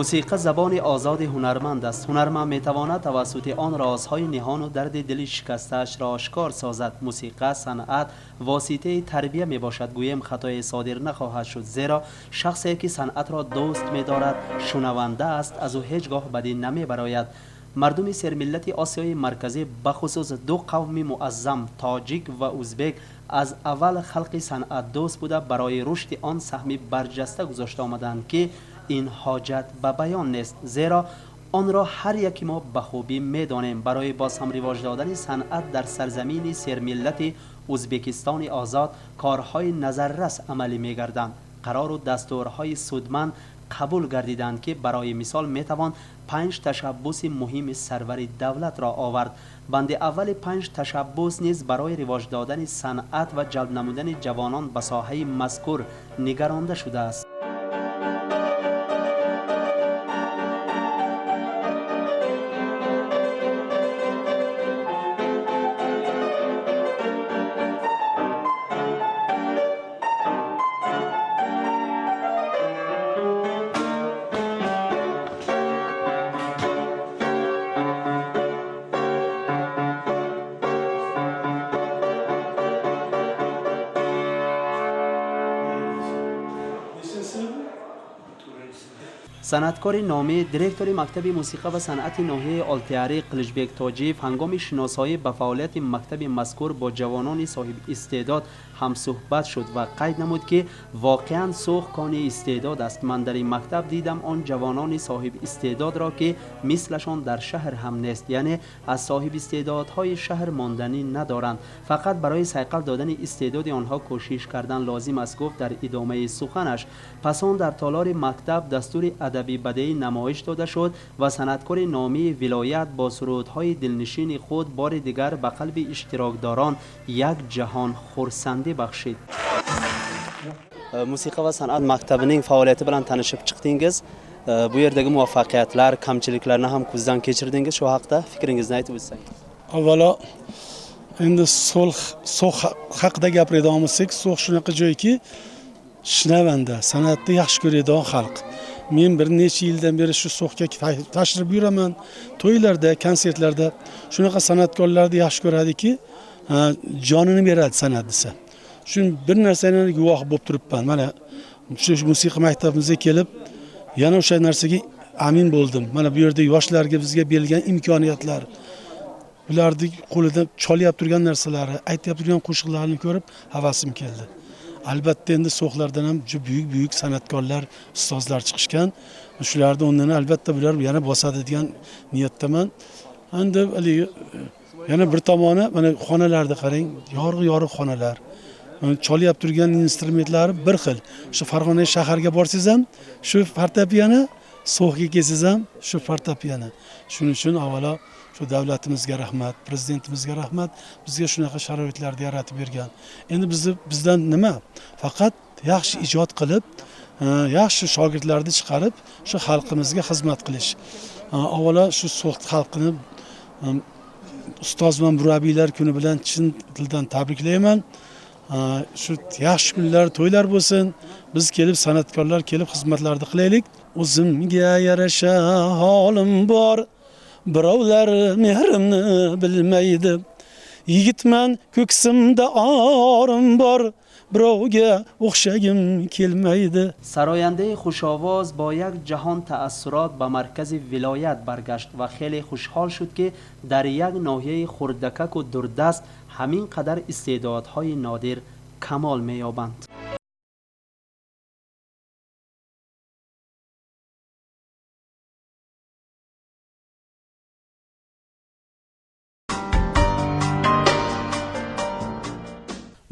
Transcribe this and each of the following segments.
Мусиқа забони озоди ҳунарманд аст. Ҳунарманд метавонад тавассути он розҳои ниҳону дарди дили шикастаашро ошкор созад. Мусиқа, санъат воситаи тарбия мебошад. Гӯем, хатое содир нахоҳад шуд, зеро шахсе ки санъатро дӯст медорад, шунаванда аст, аз ӯ ҳеҷ гоҳ бадӣ намебарояд. Мардуми сермиллати Осиёи Марказӣ, бахусус ду қавми муаззам, тоҷик ва узбек, аз аввал халқи санъатдӯст буда, барои рушди он саҳми барҷаста гузошта омаданд, ки ин ҳоҷат ба баён нест, зеро онро ҳар яки мо ба хубӣ медонем. Барои боз ҳам ривоҷ додани санъат дар сарзамини сермиллати Узбекистони озод корҳои назаррас амалӣ мегарданд. Қарору дастурҳои судманд қабул гардиданд, ки барои мисол метавон панҷ ташаббуси муҳими сарвари давлатро овард. Банди аввали панҷ ташаббус низ барои ривоҷ додани санъат ва ҷалб намудани ҷавонон ба соҳаи мазкур нигаронда шудааст. Санъаткори номӣ, директори мактаби мусиқа ва санъати ноҳияи Олтиари Қиличбек Тоҷиев ҳангоми шиносоӣ ба фаъолияти мактаби мазкур бо ҷавонони соҳибистеъдод ҳамсӯҳбат шуд ва қайд намуд, ки воқеан Суғд кони истеъдод аст. Ман дар ин мактаб дидам он ҷавонони соҳибистеъдодро, ки мислашон дар шаҳр ҳам нест, яъне аз соҳибистеъдодҳои шаҳр монданӣ надоранд. Фақат барои сайқал додани истеъдоди онҳо кӯшиш кардан лозим аст, гуфт дар идомаи суханаш. Пас он дар толори мактаб дастури адаби бадеӣ намоиш дода шуд ва санъаткори номии вилоят бо сурудҳои дилнишини худ бори дигар ба қалби иштирокдорон як ҷаҳон хурсандӣ бахшид. Musiqa va san'at maktabining faoliyati bilan tanishib chiqdingiz. Bu yerdagi muvaffaqiyatlar, kamchiliklarni ham ko'zdan kechirdingiz. Shu haqda fikringizni aytib o'tsangiz. Avvalo endi So'x haqida gapiradigan bo'lsak, So'x shunaqa joyki, shinavanda san'atni yaxshi ko'radigan xalq. Men bir necha yildan beri shu So'xga tashrif buyuraman. To'ylarda, konsertlarda shunaqa san'atkorlarni yaxshi ko'radiki, jonini beradi san'at desa. Shun bir narsani guvohi bo'lib turibman. Mana shu musiqa maktabimizga kelib, yana o'sha narsaga amin bo'ldim. Mana bu yerda yoshlarga bizga berilgan imkoniyatlar, ularning qo'lida cholyap turgan narsalari, aytyap turgan qo'shiqlarini ko'rib havasim keldi. Albatta endi So'xlardan ham juda buyuk-buyuk san'atkorlar, ustozlar chiqishgan. Shularni o'rnini albatta bular yana bosadi degan niyatdaman. Endi haligi yana bir tomoni mana xonalarni qarang, yorug'-yorug' xonalar. Cholyap turgan instrumentlari bir xil. Shu Farg'ona shaharga borsangiz ham shu fortepiano, So'xga kelsangiz ham shu fortepiano. Shuning uchun avvalo shu davlatimizga rahmat, prezidentimizga rahmat, bizga shunaqa sharoitlarni yaratib bergan. Endi bizdan nima? Faqat yaxshi ijod qilib, yaxshi shogirdlarni chiqarib, shu xalqimizga xizmat qilish. Avvalo shu So'x xalqini ustoz va murabbiylar kuni bilan chin dildan tabriklayman. Shu yaxshi kunlar, to'ylar bo'lsin. Biz kelib, san'atkorlar kelib xizmatlarni qilaylik. O'zimga yarasha holim bor, birovlar mehrimni bilmaydi. Yigitman, ko'ksimda orim bor, birovga o'xshagim kelmaydi. Сарояндаи хушовоз бо як ҷаҳон таассурот ба маркази вилоят баргашт ва хеле хушҳол шуд, ки дар як ноҳияи хурдакаку дурдаст ҳамин қадар истеъдодҳои нодир камол меёбанд.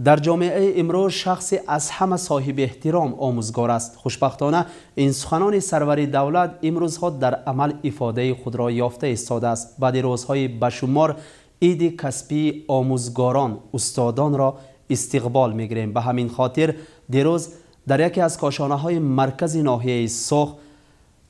Дар ҷомеаи имрӯз шахсе аз ҳама соҳиби эҳтиром омӯзгор аст. Хушбахтона ин суханони сарвари давлат имрӯзҳо дар амал ифодаи худро ёфта истодааст. Баъди рӯзҳои башумор иди касбии омӯзгорон, устодонро истиқбол мегирем. Ба ҳамин хотир дирӯз дар яке аз кошонаҳои маркази ноҳияи Соғд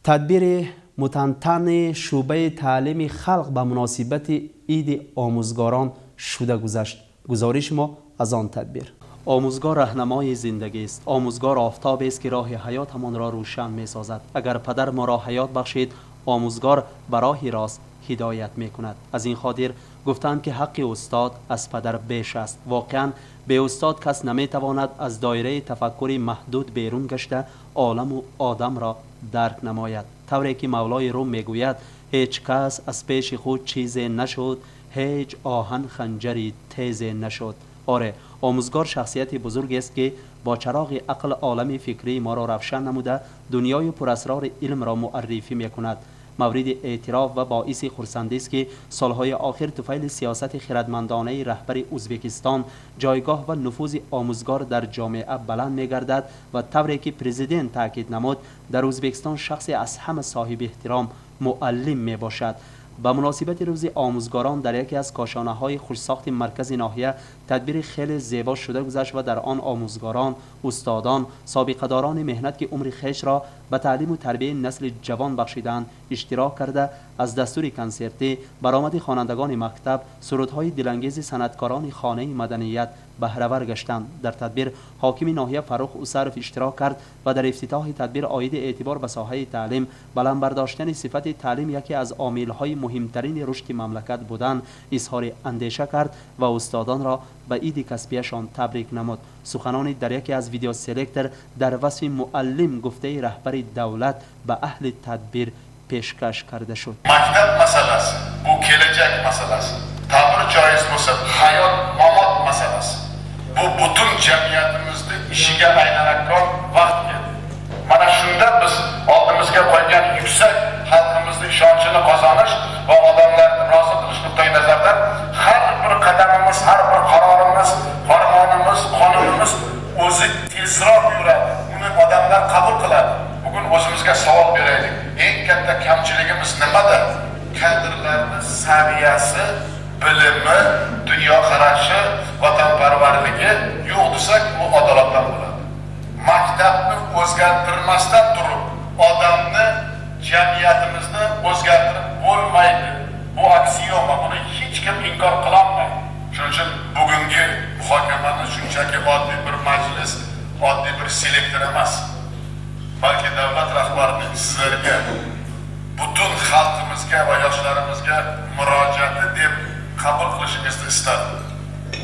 тадбири мутантани шӯъбаи таълими халқ ба муносибати иди омӯзгорон шуда гузашт. Гузориши мо аз он тадбир. Омӯзгор раҳнамои зиндагист. Омӯзгор офтобест, ки роҳи ҳаётамонро рӯшан месозад. Агар падар моро ҳаёт бахшид, омӯзгор ба роҳи рост ҳидоят мекунад. Аз ин хотир гуфтанд, ки ҳаққи устод аз падар беш аст. Воқеан, бе устод кас наметавонад аз доираи тафаккури маҳдуд берун гашта, оламу одамро дарк намояд. Тавре ки Мавлои Рум мегӯяд: «Ҳеҷ кас аз пеши худ чизе нашуд, ҳеҷ оҳан ханҷари тезе нашуд». Оре, омӯзгор шахсияти бузургест, ки бо чароғи ақл олами фикрии моро равшан намуда, дунёи пурасрори илмро муаррифӣ мекунад. Мавриди эътироф ва боиси хурсандист, ки солҳои охир туфайли сиёсати хирадмандонаи раҳбари Ӯзбекистон ҷойгоҳ ва нуфузи омӯзгор дар ҷомеа баланд мегардад ва тавре ки президент таъкид намуд, дар Ӯзбекистон шахсе аз ҳама соҳиби эҳтиром муаллим мебошад. Ба муносибати рӯзи омӯзгорон дар яке аз кошонаҳои хушсохти маркази ноҳия тадбири хеле зебо шуда гузашт ва дар он омӯзгорон, устодон, собиқадорони меҳнат, ки умри хешро ба таълиму тарбияи насли ҷавон бахшидаанд, иштирок карда, аз дастури консертӣ, баромади хонандагони мактаб, сурудҳои дилангези санъаткорони хонаи маданият баҳравар гаштанд. Дар тадбир ҳокими ноҳия Фаррух Усаров иштирок кард ва дар ифтитоҳи тадбир оиди эътибор ба соҳаи таълим, баланд бардоштани сифати таълим яке аз омилҳои муҳимтарини рушди мамлакат будан изҳори андеша кард ва устодонро ба иди касбияшон табрик намуд. Суханони дар яке аз видеоселектор дар васфи муаллим гуфтаи раҳбари давлат ба аҳли тадбир пешкаш карда шуд. Maktab masalasi bu kelajak masalasi, ta'bir joiz bo'lsa, hayot mamot masalasi. Bu butun jamiyatimizni ishiga aylanadigan vaqt keldi. Mana shunda biz oldimizga qo'ygan yuksak xalqimizni ishonchini qozonish va odamlarni rozi qilish nuqtai nazaridan har bir qadamimiz, har bir qarorimiz, farmonimiz, qonunimiz o'zi tezroq yuradi, uni odamlar qabul qiladi. Bugun o'zimizga savol beraylik: eng katta kamchiligimiz nimada? Kadrlarni saviyasi, bilimi, dunyoqarashi, vatanparvarligi yo'q desak, bu adolatdan bo'ladi. Maktabni o'zgartirmasdan turib odamni, jamiyatimizni o'zgartirib bo'lmaydi. Bu aksioma, buni hech kim inkor qilolmaydi. Shuning uchun bugungi muhokamani shunchaki oddiy bir majlis, oddiy bir selektor emas, balki davlat rahbarining sizlarga, butun xalqimizga va yoshlarimizga murojaati deb qabul qilishingizni istardim.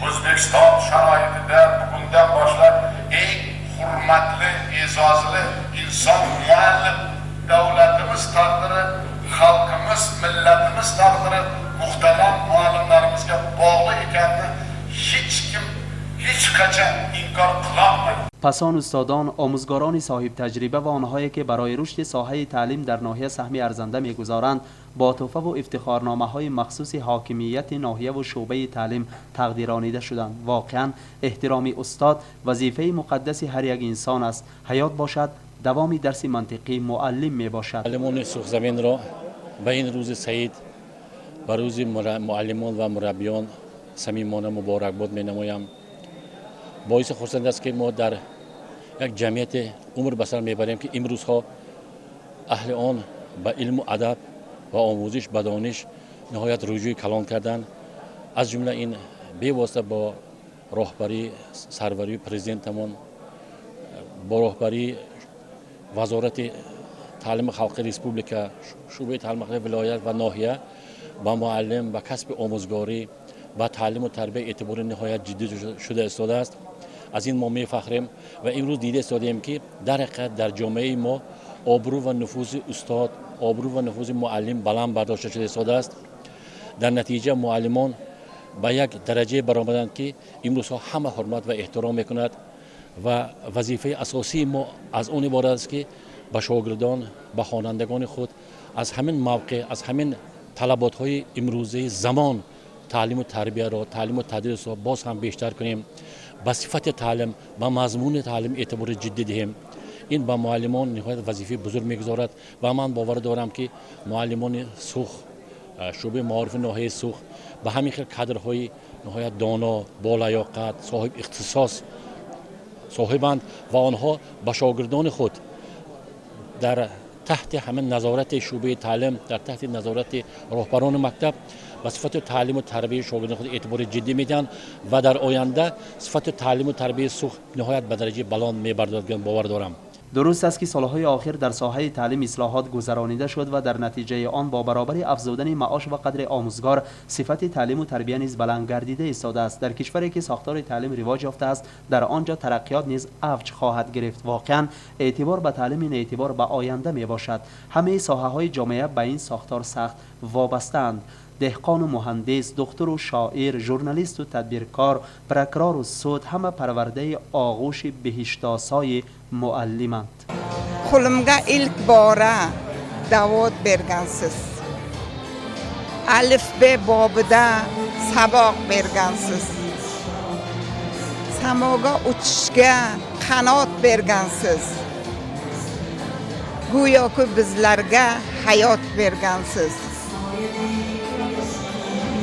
O'zbekiston sharoitida bugundan boshlab eng hurmatli, e'zozli inson muallim. Davlatimiz taqdiri, xalqimiz, millatimiz taqdiri muhtaram muallimlarimizga bog'liq ekanini hech kim hech qachon inkor qilolmaydi. Пас он устодон, омӯзгорони соҳибтаҷриба ва онҳое, ки барои рушди соҳаи таълим дар ноҳия саҳми арзанда мегузоранд, бо тӯҳфаву ифтихорномаҳои махсуси ҳокимияти ноҳияву шӯъбаи таълим тақдиронида шуданд. Воқеан, эҳтироми устод вазифаи муқаддаси ҳар як инсон аст. Ҳаёт бошад, давоми дарси мантиқӣ муаллим мебошад. Муаллимони Суғзаминро ба ин рӯзи саид, ба рӯзи муаллимон ва мураббиён самимона муборакбод менамоям. Боиси хурсанд аст, ки мо дар як ҷамъияте умр ба сар мебарем, ки имрӯзҳо аҳли он ба илму адаб ва омӯзиш ба дониш ниҳоят рӯҷӯи калон карданд. Аз ҷумла ин бевосита бо роҳбарии сарварии президентамон, бо роҳбарии Вазорати таълими халқи республика, шӯъбаи таълими халқи вилоят ва ноҳия ба муаллим, ба касби омӯзгорӣ, ба таълиму тарбия эътибори ниҳоят ҷиддӣ шуда истодааст. Аз ин мо мефахрем ва имрӯз дида истодаем, ки дар ҳақиқат дар ҷомеаи мо обрӯ ва нуфузи устод, обрӯ ва нуфузи муаллим баланд бардошта шуда истодааст. Дар натиҷа муаллимон ба як дараҷае баромаданд, ки имрӯзҳо ҳама ҳурмат ва эҳтиром мекунад. Ва вазифаи асосии мо аз он иборат аст, ки ба шогирдон, ба хонандагони худ аз ҳамин мавқеъ, аз ҳамин талаботҳои имрӯзаи замон таълиму тарбияро, таълиму тадрисро боз ҳам бештар кунем, ба сифати таълим, ба мазмуни таълим эътибори ҷиддӣ диҳем. Ин ба муаллимон ниҳоят вазифаи бузург мегузорад ва ман бовар дорам, ки муаллимони Суғд, шӯъбаи маорифи ноҳияи Суғд ба ҳамин хел кадрҳои ниҳоят доно, болаёқат, соҳиб ихтисос соҳибанд ва онҳо ба шогирдони худ дар таҳти ҳамин назорати шӯъбаи таълим, дар таҳти назорати роҳбарони мактаб ба сифати таълиму тарбияи шогирдони худ эътибори ҷиддӣ медиҳанд ва дар оянда сифати таълиму тарбияи Суғд ниҳоят ба дараҷаи баланд мебардорад, бовар дорам. Дуруст аст, ки солҳои охир дар соҳаи таълим ислоҳот гузаронида шуд ва дар натиҷаи он бо баробари афзудани маош ва қадри омӯзгор сифати таълиму тарбия низ баланд гардида истодааст. Дар кишваре ки сохтори таълим ривоҷ ёфтааст, дар он ҷо тараққиёт низ авҷ хоҳад гирифт. Воқеан, эътибор ба таълим ин эътибор ба оянда мебошад. Ҳамаи соҳаҳои ҷомеа ба ин сохтор сахт вобастаанд. Деҳқону муҳандис, духтуру шоир, журналисту тадбиркор, прокурору суд ҳама парвардаи оғӯши беҳиштосои муаллиманд. Qo'limga ilk bora da'vat bergansiz, alifbe bobida saboq bergansiz, samoga uchishga qanot bergansiz, go'yoki bizlarga hayot bergansiz.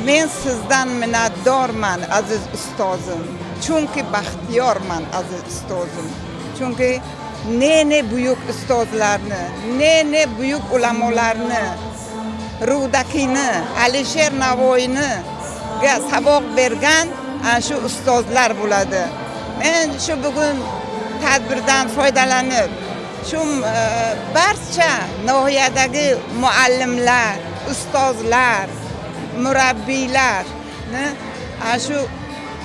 Men sizdan minnatdorman, aziz ustozim, chunki baxtiyorman, aziz ustozim, chunki ne buyuk ustozlarni, ne buyuk ulamolarni, Rudakiyni, Alisher Navoiyni saboq bergan ana shu ustozlar bo'ladi. Men shu bugun tadbirdan foydalanib shu barcha nohiyadagi muallimlar, ustozlar, murabbiylarni ana shu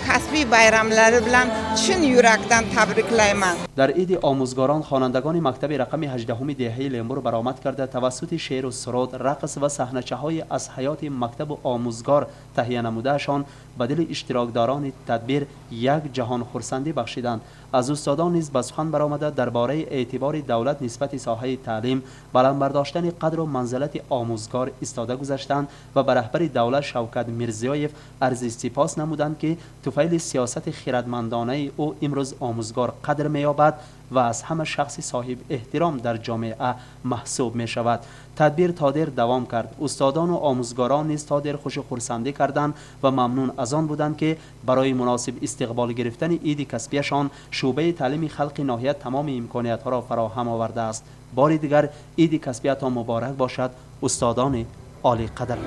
kasbiy bayramlari bilan chin yurakdan tabriklayman. Дар иди омӯзгорон хонандагони мактаби рақами 18 деҳаи Лембур баромад карда, тавассути шеъру суруд, рақс ва саҳначаҳои аз ҳаёти мактабу омӯзгор таҳия намудаашон ба дили иштирокдорони тадбир як ҷаҳон хурсандӣ бахшиданд. Аз устодон низ ба сухан баромада дар бораи эътибори давлат нисбати соҳаи таълим, баланд бардоштани қадру манзилати омӯзгор истода гузаштанд ва ба раҳбари давлат Шавкат Мирзиёев арзи сипос намуданд, ки туфайли сиёсати хирадмандонаи ӯ имрӯз омӯзгор қадр меёбад ва аз ҳама шахси соҳиб эҳтиром дар ҷомеа маҳсуб мешавад. Тадбир то дер давом кард. Устодону омӯзгорон низ то дер хушу хурсандӣ карданд ва мамнун аз он буданд, ки барои муносиб истиқбол гирифтани иди касбияшон шӯъбаи таълими халқи ноҳия тамоми имкониятҳоро фароҳам овардааст. Бори дигар иди касбиятон муборак бошад, устодони олиқадр.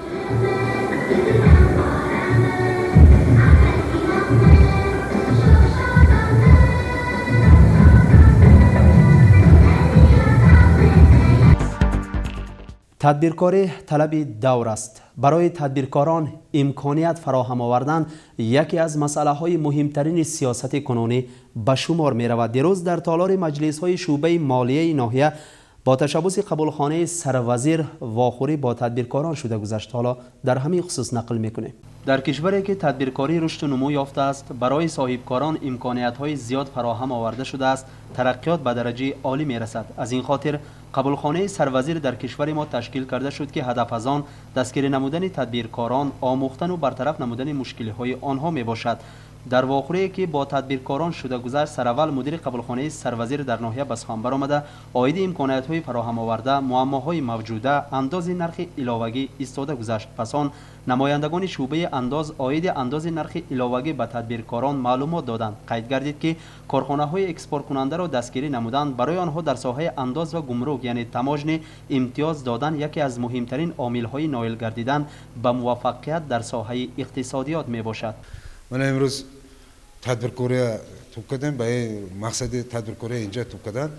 Тадбиркорӣ талаби давр аст. Барои тадбиркорон имконият фароҳам овардан яке аз масъалаҳои муҳимтарини сиёсати кунунӣ ба шумор меравад. Дирӯз дар толори маҷлисҳои шӯъбаи молияи ноҳия бо ташаббуси қабулхонаи сарвазир вохӯрӣ бо тадбиркорон шуда гузашт. Ҳоло дар ҳамин хусус нақл мекунем. Дар кишваре ки тадбиркорӣ рушду нумӯ ёфтааст, барои соҳибкорон имкониятҳои зиёд фароҳам оварда шудааст, тараққиёт ба дараҷаи олӣ мерасад. Аз ин хотир қабулхонаи сарвазир дар кишвари мо ташкил карда шуд, ки ҳадаф аз он дастгирӣ намудани тадбиркорон, омӯхтану бартараф намудани мушкилиҳои онҳо мебошад. Дар вохӯрие ки бо тадбиркорон шуда гузашт, сараввал мудири қабулхонаи сарвазир дар ноҳия ба сухан баромада, оиди имкониятҳои фароҳам оварда, муаммоҳои мавҷуда, андози нархи иловагӣ истода гузашт. Пас он намояндагони шӯъбаи андоз оиди андози нархи иловагӣ ба тадбиркорон маълумот доданд. Қайд гардид, ки корхонаҳои экспорткунандаро дастгирӣ намуданд, барои онҳо дар соҳаи андоз ва гумрук, яъне таможни, имтиёз додан яке аз муҳимтарин омилҳои ноил гардидан ба муваффақият дар соҳаи иқтисодиёт мебошад. Мана имрӯз тадбиркория туп кардем. Ба ин мақсади тадбиркория инҷа туп кардан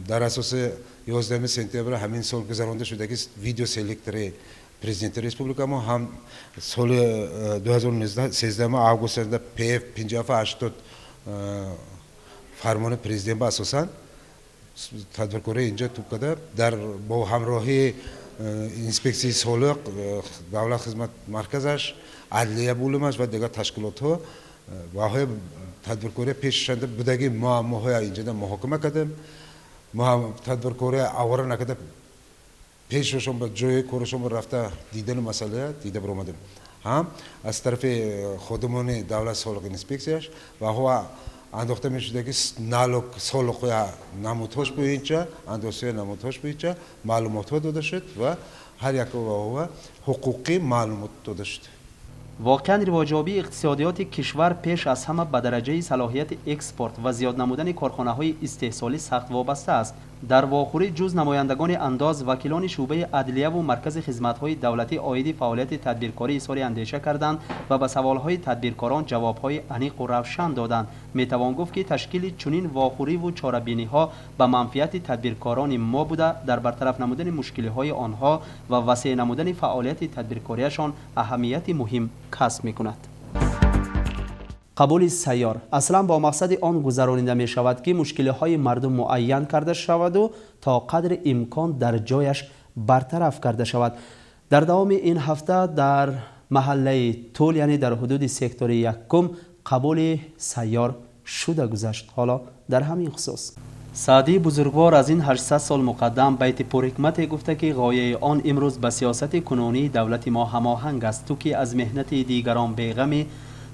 дар асоси 11 сентябр ҳамин сол гузаронда шудаги видеоселектори президенти республика мо, ҳам соли 2013 август ПФ 58 фармони президент ба асосан тадбиркория инҷа туп карда, дар бо ҳамроҳии инспексияи солиқ, давлат хизмат марказаш, адлия бӯлимаш ва дигар ташкилотҳо ваҳои тадбиркория пешшанда будаги муаммоҳоя инҷода муҳокима кардем. Тадбиркория авора накарда, пешашон ба ҷои корашон рафта дидани масъалая дида баромадем. Ҳам аз тарафи ходимони давлат солиқ инспексияш ваҳо андохта мешудаги налог солиқоя намудҳош буинча, андозҳоя намудҳош буинча маълумотҳо дода шуд ва ҳар як ваҳова ҳуқуқӣ маълумот дода шуд. Воқеан, ривоҷёбии иқтисодиёти кишвар пеш аз ҳама ба дараҷаи салоҳияти экспорт ва зиёд намудани корхонаҳои истеҳсолӣ сахт вобаста аст. Дар вохӯрӣ ҷуз намояндагони андоз, вакилони шӯъбаи адлияву маркази хизматҳои давлатӣ оиди фаъолияти тадбиркорӣ изҳори андеша карданд ва ба саволҳои тадбиркорон ҷавобҳои аниқу равшан доданд. Метавон гуфт, ки ташкили чунин вохӯриву чорабиниҳо ба манфиати тадбиркорони мо буда, дар бартараф намудани мушкилиҳои онҳо ва васеъ намудани фаъолияти тадбиркориашон аҳамияти муҳим касб мекунад. Қабули сайёр аслан бо мақсади он гузаронида мешавад, ки мушкилиҳои мардум муайян карда шаваду то қадри имкон дар ҷояш бартараф карда шавад. Дар давоми ин ҳафта дар маҳаллаи Тул, яъне дар ҳудуди сектори якум, қабули сайёр шуда гузашт. Ҳоло дар ҳамин хусус Саъдии бузургвор аз ин 800 сол муқаддам байти пурҳикмате гуфта, ки ғояи он имрӯз ба сиёсати кунунии давлати мо ҳамоҳанг аст: «Ту ки аз меҳнати дигарон беғамӣ,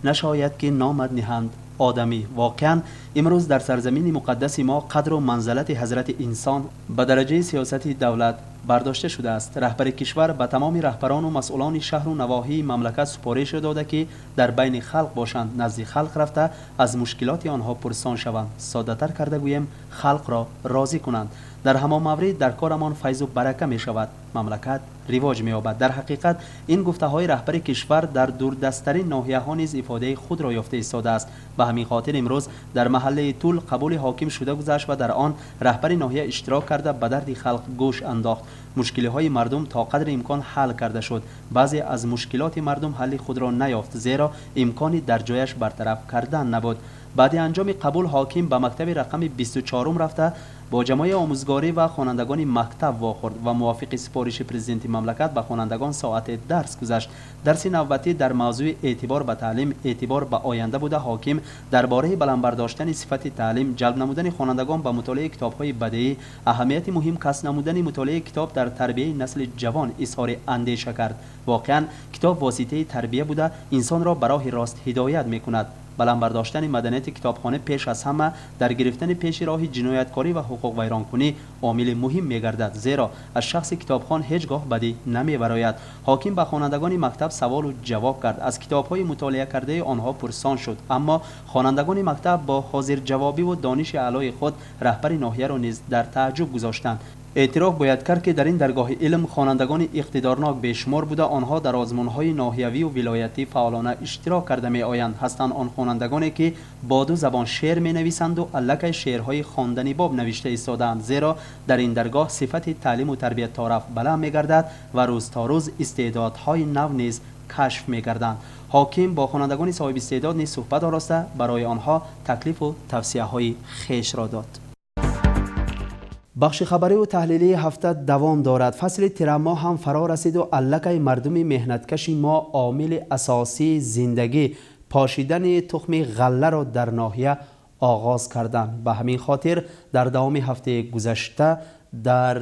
нашояд ки номат ниҳанд одамӣ». Воқеан, имрӯз дар сарзамини муқаддаси мо қадру манзалати ҳазрати инсон ба дараҷаи сиёсати давлат бардошта шудааст. Раҳбари кишвар ба тамоми раҳбарону масъулони шаҳру навоҳии мамлакат супорише дода, ки дар байни халқ бошанд, назди халқ рафта, аз мушкилоти онҳо пурсон шаванд. Соддатар карда гӯем, халқро розӣ кунанд. Дар ҳамон маврид дар корамон файзу барака мешавад, мамлакат ривоҷ меёбад. Дар ҳақиқат, ин гуфтаҳои раҳбари кишвар дар дурдасттарин ноҳияҳо низ ифодаи худро ёфта истодааст. Ба ҳамин хотир имрӯз дар маҳаллаи Тул қабули ҳоким шуда гузашт ва дар он раҳбари ноҳия иштирок карда, ба дарди халқ гӯш андохт. Мушкилиҳои мардум то қадри имкон ҳал карда шуд. Баъзе аз мушкилоти мардум ҳалли худро наёфт, зеро имкони дар ҷояш бартараф кардан набуд. Баъди анҷоми қабул ҳоким ба мактаби рақами 24-ум рафта, бо ҷамоаи омӯзгорӣ ва хонандагони мактаб вохӯрд ва мувофиқи супориши президенти мамлакат ба хонандагон соате дарс гузашт. Дарси навбатӣ дар мавзӯи «Эътибор ба таълим, эътибор ба оянда» буда, ҳоким дар бораи баланд бардоштани сифати таълим, ҷалб намудани хонандагон ба мутолиаи китобҳои бадеӣ, аҳамияти муҳим касб намудани мутолиаи китоб дар тарбияи насли ҷавон изҳори андеша кард. Воқеан, китоб воситаи тарбия буда, инсонро ба роҳи рост ҳидоят мекунад. Баланд бардоштани маданияти китобхона пеш аз ҳама дар гирифтани пеши роҳи ҷинояткорӣ ва ҳуқуқвайронкунӣ омили муҳим мегардад, зеро аз шахси китобхон ҳеҷ гоҳ бадӣ намебарояд. Ҳоким ба хонандагони мактаб саволу ҷавоб кард, аз китобҳои мутолиа кардаи онҳо пурсон шуд. Аммо хонандагони мактаб бо ҳозирҷавобиву дониши аълои худ раҳбари ноҳияро низ дар тааҷҷуб гузоштанд. Эътироф бояд кард, ки дар ин даргоҳи илм хонандагони иқтидорнок бешумор буда, онҳо дар озмунҳои ноҳиявию вилоятӣ фаъолона иштирок карда меоянд. Ҳастанд он хонандагоне, ки бо ду забон шеър менависанду аллакай шеърҳои хондани боб навишта истодаанд, зеро дар ин даргоҳ сифати таълиму тарбия торафт баланд мегардад ва рӯз то рӯз истеъдодҳои нав низ кашф мегарданд. Ҳоким бо хонандагони соҳиби истеъдод низ суҳбат ороста, барои онҳо таклифу тавсияҳои хешро дод. Бахши хабариву таҳлилии ҳафта давом дорад. Фасли тирамоҳ ҳам фаро расиду аллакай мардуми меҳнаткаши мо омили асосии зиндагӣ, пошидани тухми ғалларо дар ноҳия оғоз карданд. Ба ҳамин хотир дар давоми ҳафтаи гузашта дар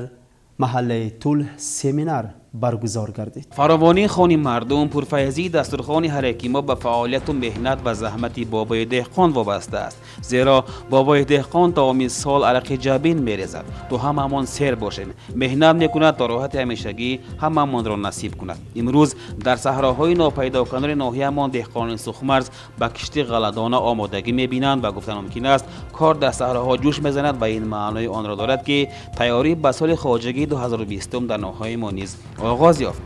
маҳаллаи Тул семинар баргузор гардид. Фаровонии хони мардум, пурфайзии дастурхони ҳар яки мо ба фаъолияту меҳнат ва заҳмати бобои деҳқон вобаста аст, зеро бобои деҳқон тамоми сол арақи ҷабин мерезад, то ҳамаамон сер бошем. Меҳнат мекунад, то роҳати ҳамешагӣ ҳамаамонро насиб кунад. Имрӯз дар саҳроҳои нопайдоканори ноҳияамон деҳқонони сухмарз ба кишти ғалладона омодагӣ мебинанд ва гуфтан мумкин аст, кор дар саҳроҳо ҷӯш мезанад ва ин маънои онро дорад, ки тайёрӣ ба соли хоҷагии 2020 дар ноҳияи мо низ оғоз ёфт.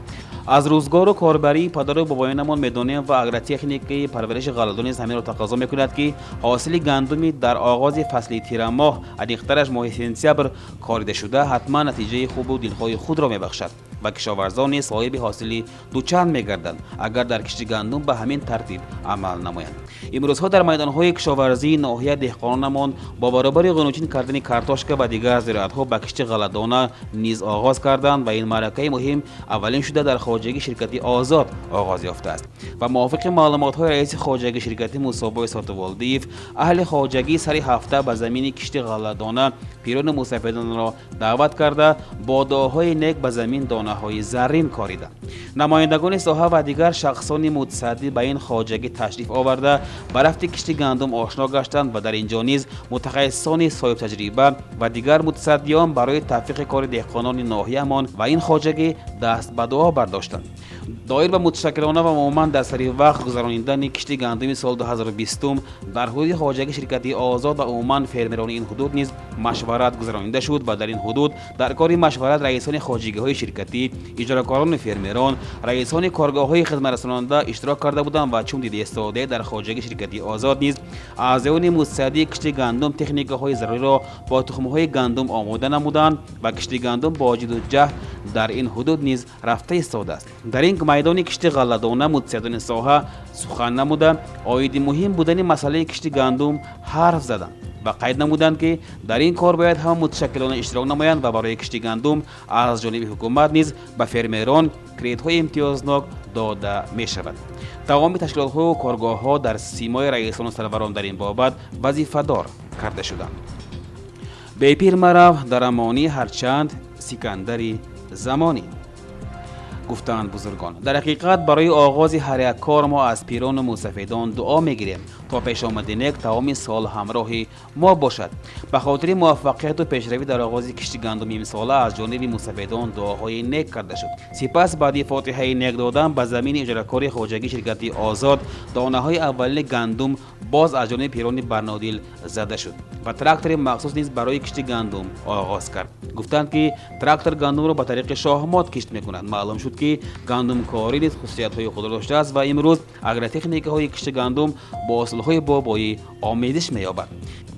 Аз рӯзгору корбарии падару бобоёнамон медонем ва агротехникаи парвариши ғалладон низ ҳаминро тақозо мекунад, ки ҳосили гандуми дар оғози фасли тирамоҳ, аниқтараш моҳи сентябр корида шуда, ҳатман натиҷаи хубу дилхоҳи худро мебахшад ва кишоварзон низ соҳиби ҳосили дучанд мегарданд, агар дар кишти гандум ба ҳамин тартиб амал намоянд. Имрӯзҳо дар майдонҳои кишоварзии ноҳия деҳқононамон бо баробари ғуночин кардани картошка ва дигар зироатҳо ба кишти ғалладона низ оғоз карданд ва ин маъракаи муҳим аввалин шуда дар хоҷагии ширкати «Озод» оғоз ёфтааст. Ва мувофиқи маълумотҳои раиси хоҷагии ширкати Мусобои Сотиволдиев, аҳли хоҷагӣ сари ҳафта ба замини кишти ғалладона пирону мусафедонро даъват карда, бо дуоҳои нек ба замин донаҳо. Донаҳои заррин кориданд. Намояндагони соҳа ва дигар шахсони мутасаддӣ ба ин хоҷагӣ ташриф оварда, ба рафти кишти гандум ошно гаштанд ва дар ин ҷо низ мутахассисони соҳибтаҷриба ва дигар мутасаддиён барои тавфиқи кори деҳқонони ноҳияамон ва ин хоҷагӣ даст ба дуо бардоштанд. Доир ба муташаккилона ва умуман дар сари вақт гузаронидани кишти гандуми соли 2020 дар ҳудуди хоҷагии ширкати Озод ва умуман фермерони ин ҳудуд низ машварат гузаронида шуд ва дар ин ҳудуд дар кори машварат раисони хоҷагиҳои ширкатӣ, иҷоракорону фермерон, раисони коргоҳҳои хизматрасонанда иштирок карда буданд ва чун дида истода дар хоҷагии ширкати Озод низ аъзоёни мутасаддии кишти гандум техникаҳои заруриро бо тухмҳои гандум омода намуданд ва кишти гандум бо ҷидду ҷаҳд дар ин ҳудуд низ рафта истодааст. Дар ин майдони кишти ғалладона мутасаддиёни соҳа сухан намуда, оиди муҳим будани масъалаи кишти гандум ҳарф заданд ва қайд намуданд, ки дар ин кор бояд ҳама муташаккилона иштирок намоянд ва барои кишти гандум аз ҷониби ҳукумат низ ба фермерон кредитҳои имтиёзнок дода мешавад. Тамоми ташкилотҳову коргоҳҳо дар симои раисону сарварон дар ин бобат вазифадор карда шуданд. Бепир марав дар амонӣ, ҳарчанд сикандари замонӣ, гуфтанд бузургон. Дар ҳақиқат барои оғози ҳар як кор мо аз пирону мусафедон дуо мегирем, то пешомади нек тамоми сол ҳамроҳи мо бошад. Ба хотири муваффақияту пешравӣ дар оғози кишти гандуми имсола аз ҷониби мусафедон дуоҳои нек карда шуд. Сипас баъди фотиҳаи нек додан ба замини иҷоракори хоҷагии ширкати Озод донаҳои аввалини гандум боз аз ҷониби пирони барнодил зада шуд ва трактори махсус низ барои кишти гандум оғоз кард. Гуфтанд, ки трактор гандумро ба тариқи шоҳмот кишт мекунад. Маълум шуд, ки гандумкорӣ низ хусусиятҳои худро доштааст ва имрӯз агротехникаҳои кишти гандум бо усулҳои бобоӣ омезиш меёбад.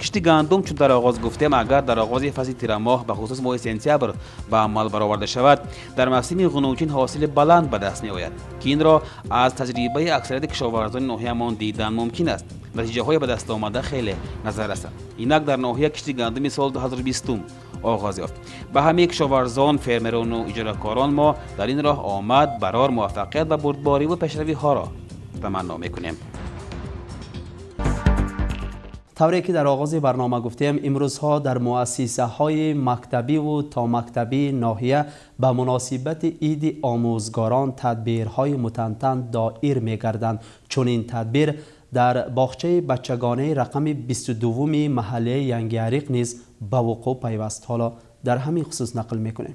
Кишти гандум, чун дар оғоз гуфтем, агар дар оғози фасли тирамоҳ, ба хусус моҳи сентябр ба амал бароварда шавад, дар мавсими ғунучин ҳосили баланд ба даст меояд, ки инро аз таҷрибаи аксарияти кишоварзони ноҳиямон дидан мумкин аст. Натиҷаҳои ба даст омада хеле назар расанд. Инак дар ноҳия кишти гандуми соли 2020 оғоз ёфт. Ба ҳамаи кишоварзон, фермерону иҷоракорон мо дар ин роҳ омад, барор, муваффақият ва бурдбориву пешравиҳоро таманно мекунем. Тавре ки дар оғози барнома гуфтем, имрӯзҳо дар муассисаҳои мактабиву томактабии ноҳия ба муносибати иди омӯзгорон тадбирҳои мутантан доир мегарданд. Чунин тадбир дар боғчаи бачагонаи рақами 22-ми маҳаллаи Янгиариқ низ ба вуқӯъ пайваст. Ҳоло дар ҳамин хусус нақл мекунем.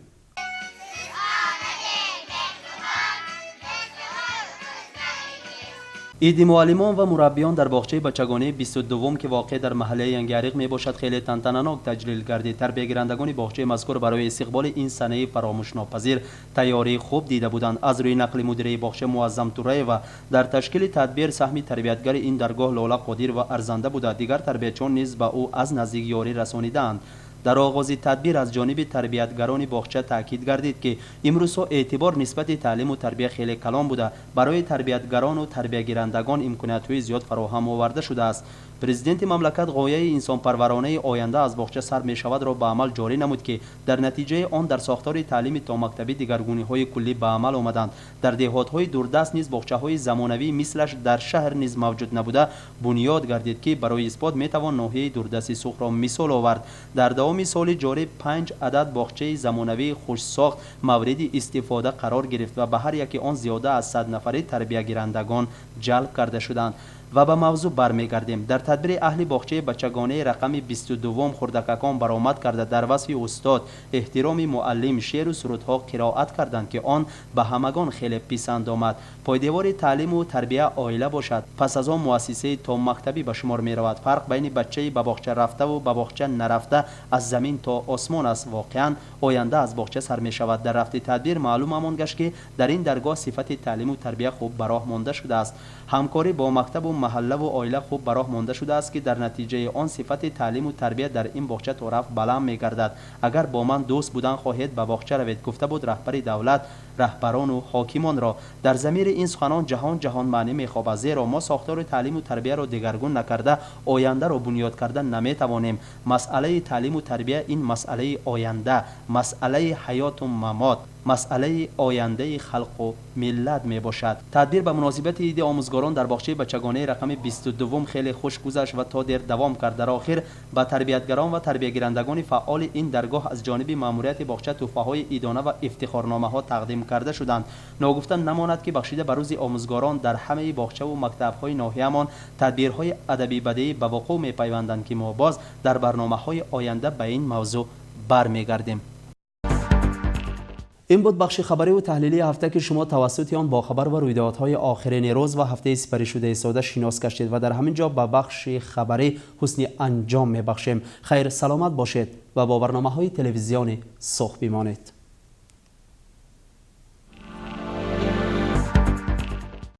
Иди муаллимон ва мураббиён дар боғчаи бачагонаи 22-м, ки воқеъ дар маҳаллаи Янгиариқ мебошад, хеле тантананок таҷлил гардид. Тарбиягирандагони боғчаи мазкур барои истиқболи ин санаи фаромӯшнопазир тайёрии хуб дида буданд. Аз рӯи нақли мудираи боғча Муаззам Тураева, дар ташкили тадбир саҳми тарбиятгари ин даргоҳ Лола Қодирова арзанда буда, дигар тарбиятчиён низ ба ӯ аз наздик ёрӣ расонидаанд. Дар оғози тадбир аз ҷониби тарбиятгарони боғча таъкид гардид, ки имрӯзҳо эътибор нисбати таълиму тарбия хеле калон буда, барои тарбиятгарону тарбиягирандагон имкониятҳои зиёд фароҳам оварда шудааст. Президенти мамлакат ғояи инсонпарваронаи оянда аз боғча сар мешавадро ба амал ҷорӣ намуд, ки дар натиҷаи он дар сохтори таълими томактабӣ дигаргуниҳои куллӣ ба амал омаданд. Дар деҳотҳои дурдаст низ боғчаҳои замонавӣ мислаш дар шаҳр низ мавҷуд набуда бунёд гардид, ки барои исбот метавон ноҳияи дурдасти Суғдро мисол овард. Дар давоми соли ҷорӣ 5 адад боғчаи замонавии хушсохт мавриди истифода қарор гирифт ва ба ҳар яки он зиёда аз 100 нафари тарбиягирандагон ҷалб карда шуданд. Ва ба мавзӯъ бармегардем. Дар тадбири аҳли боғчаи бачагонаи рақами 22-м хурдакакон баромад карда, дар васфи устод, эҳтироми муаллим шеъру сурудҳо қироат карданд, ки он ба ҳамагон хеле писанд омад. Пойдевори таълиму тарбия оила бошад, пас аз он муассисаи томмактабӣ ба шумор меравад. Фарқ байни бачаи ба боғча рафтаву ба боғча нарафта аз замин то осмон аст. Воқеан оянда аз боғча сар мешавад. Дар рафти тадбир маълумамон гашт, ки дар ин даргоҳ сифати таълиму тарбия хуб ба роҳ монда шудааст. Ҳамкорӣ бо мактабу маҳаллаву оила хуб ба роҳ монда шудааст, ки дар натиҷаи он сифати таълиму тарбия дар ин боғча торафт баланд мегардад. Агар бо ман дӯст будан хоҳед, ба боғча равед, гуфта буд раҳбари давлат раҳбарону ҳокимонро. Дар замири ин суханон ҷаҳон ҷаҳон маънӣ мехобад, зеро мо сохтори таълиму тарбияро дигаргун накарда ояндаро бунёд карда наметавонем. Масъалаи таълиму тарбия ин масъалаи оянда, масъалаи ҳаёту мамот, Масъалаи ояндаи халқу миллат мебошад. Тадбир ба муносибати иди омӯзгорон дар боғчаи бачагонаи рақами 22 хеле хуш гузашт ва то дер давом кард. Дар охир ба тарбиятгарон ва тарбиягирандагони фаъоли ин даргоҳ аз ҷониби маъмурияти боғча тӯҳфаҳои идона ва ифтихорномаҳо тақдим карда шуданд. Ногуфта намонад, ки бахшида ба рӯзи омӯзгорон дар ҳамаи боғчаву мактабҳои ноҳиямон тадбирҳои адабӣ бадеӣ ба вуқӯъ мепайванданд, ки мо боз дар барномаҳои оянда ба ин мавзӯъ бармегардем. Ин буд бахши хабариву таҳлилии ҳафта, ки шумо тавассути он бо хабар ва рӯйдодҳои охирини рӯз ва ҳафтаи сипаришуда истода шинос гаштед ва дар ҳамин ҷо ба бахши хабарӣ ҳусни анҷом мебахшем. Хайр, саломат бошед ва бо барномаҳои телевизиони Суғд бимонед.